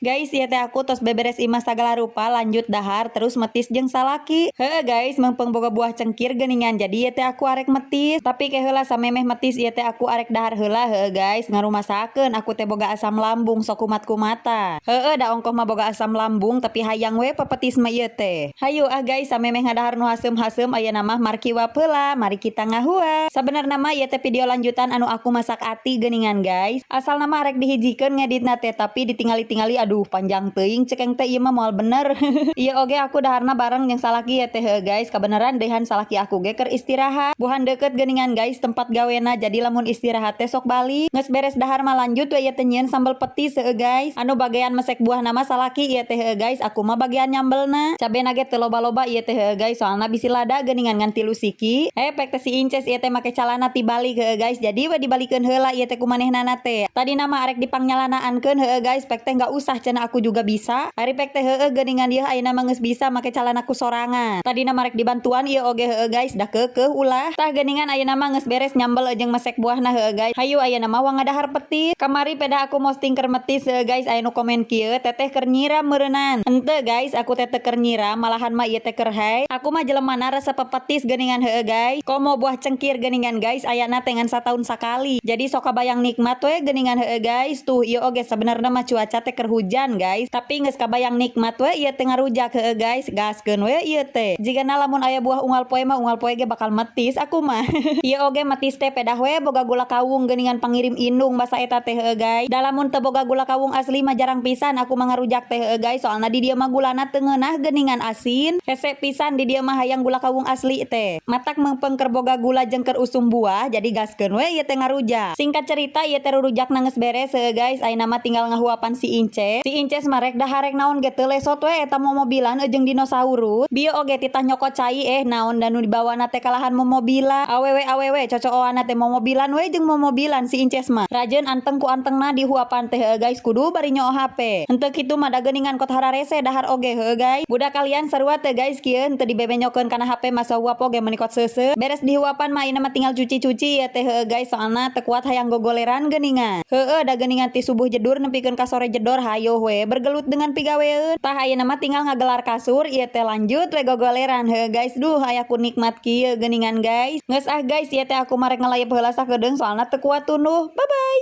Guys, ieu teh aku tos beberes imah sagala rupa, lanjut dahar, terus metis jeung salaki. Heuh guys, meungpeung boga buah cengkir geuningan, jadi ieu teh aku arek metis. Tapi ke heula samemeh metis, ieu teh aku arek dahar heula. Heuh guys, ngarumasakeun aku teh boga asam lambung, sok kumat-kumata. Heueuh, da ongkoh mah boga asam lambung, tapi hayang we pepetis mah ieu teh. Hayu ah guys, samemeh ngadahar nu haseum-haseum, ayeuna mah markiwap heula, mari kita ngahuap. Sabenerna mah ieu teh video lanjutan anu aku masak ati geuningan, guys. Asalna mah arek dihijikeun ngeditna teh, tapi ditingali-tingali, aduh, panjang teuing, cek teh ieu mah moal bener. Ieu oge aku daharna bareng jeung salaki ya teh. Heuh guys, kabeneran dehan salaki aku ge keur istirahat. Buhan deket geuningan guys tempat gawena, jadi lamun istirahat teh sok balik. Geus beres dahar mah lanjut we ieu teh nyieun sambal petis. Heuh guys, anu bagian mesek buahna mah salaki ieu teh. Heuh guys, aku mah bagian nyambelna. Cabena ge teu loba-loba ieu teh, heuh guys, soalna bisi lada geuningan, ngan 3 siki. Pek teh si Inces ieu teh make calana tibalik. Heuh guys, jadi we dibalikeun heula ieu teh ku manehnana teh. Tadina mah arek dipangnyalanaankeun. Heuh guys, pek teh nggak usah cenah, aku juga bisa. Ari pek teh heueuh geuningan, ieu ayeuna mah geus bisa make calana ku sorangan. Tadina mah rek dibantuan ieu oge, heueuh guys, da keukeuh ulah. Tah geuningan, ayeuna mah geus beres nyambel jeung mesek buahna. Heueuh guys, hayu ayeuna mah wang ngadahar petis. Kamari peda aku posting keur metis. Heueuh guys, aya nu komen kieu, "Teteh keur nyiram meureunnan?" Henteu guys, aku teh teu keur nyiram, malahan mah ieu teh keur hae. Aku mah jelemana resep pepetis geuningan. Heueuh guys, komo buah cengkir geuningan guys, ayana teh ngan sataun sakali, jadi sok kabayang nikmat we geuningan. Heueuh guys, tuh ieu oge sabenerna mah cuaca teh keur hujan guys, tapi geus kabayang nikmat we ieu teh ngarujak. Heueuh guys, gaskeun we ieu teh. Jigana lamun aya buah unggal poe mah, unggal poe ge bakal metis aku mah. Ieu oge metis teh pedah we boga gula kawung geuningan, pangirim indung basa eta teh. Heueuh guys, da lamun teu boga gula kawung asli mah jarang pisan aku mah ngarujak teh. Heueuh guys, soalna di dieu mah gulana teu ngeunah geuningan, asin hese pisan. Di dieu mah hayang gula kawung asli teh. Matak meungpeung keur boga gula jeung keur usum buah, jadi gaskeun we ieu teh ngarujak. Singkat cerita, ieu teh rurujakna geus beres. Heueuh guys, ayeuna mah tinggal ngahuapan si Ince. Si Inces mah rek dahar rek naon ge teu lesot we eta momobilan jeung dinosaurus. Bieu oge titah nyokot cai, eh naon da nu dibawana teh kalahan momobilan. Awewe awewe cocooana teh momobilan we jeung momobilan. Si Inces mah rajeun anteng ku antengna dihuapan teh. Heueuh guys, kudu bari nyoo HP, henteu kitu mah da geuningan kot hararese dahar oge. Heueuh guys, budak kalian sarua teu guys kieu, henteu dibebenyokeun kana HP masa huap oge meuni kot seuseuh? Beres dihuapan mah ayeuna mah tinggal cuci-cuci ya teh. Heueuh guys, soalna teu kuat hayang gogoleran geuningan. Heueuh, da geuningan ti subuh jedur nepikeun ka sore jedor, hayoh we bergelut dengan pigaweun. Tah, ayeuna mah tinggal ngagelar kasur ieu teh, lanjut we gogoleran. Heueuh guys, duh, aya ku nikmat kieu geuningan guys. Geus ah guys, ieu teh aku mah rek ngalayep heula sakedeung, soalna teu kuat tunduh. Bye bye.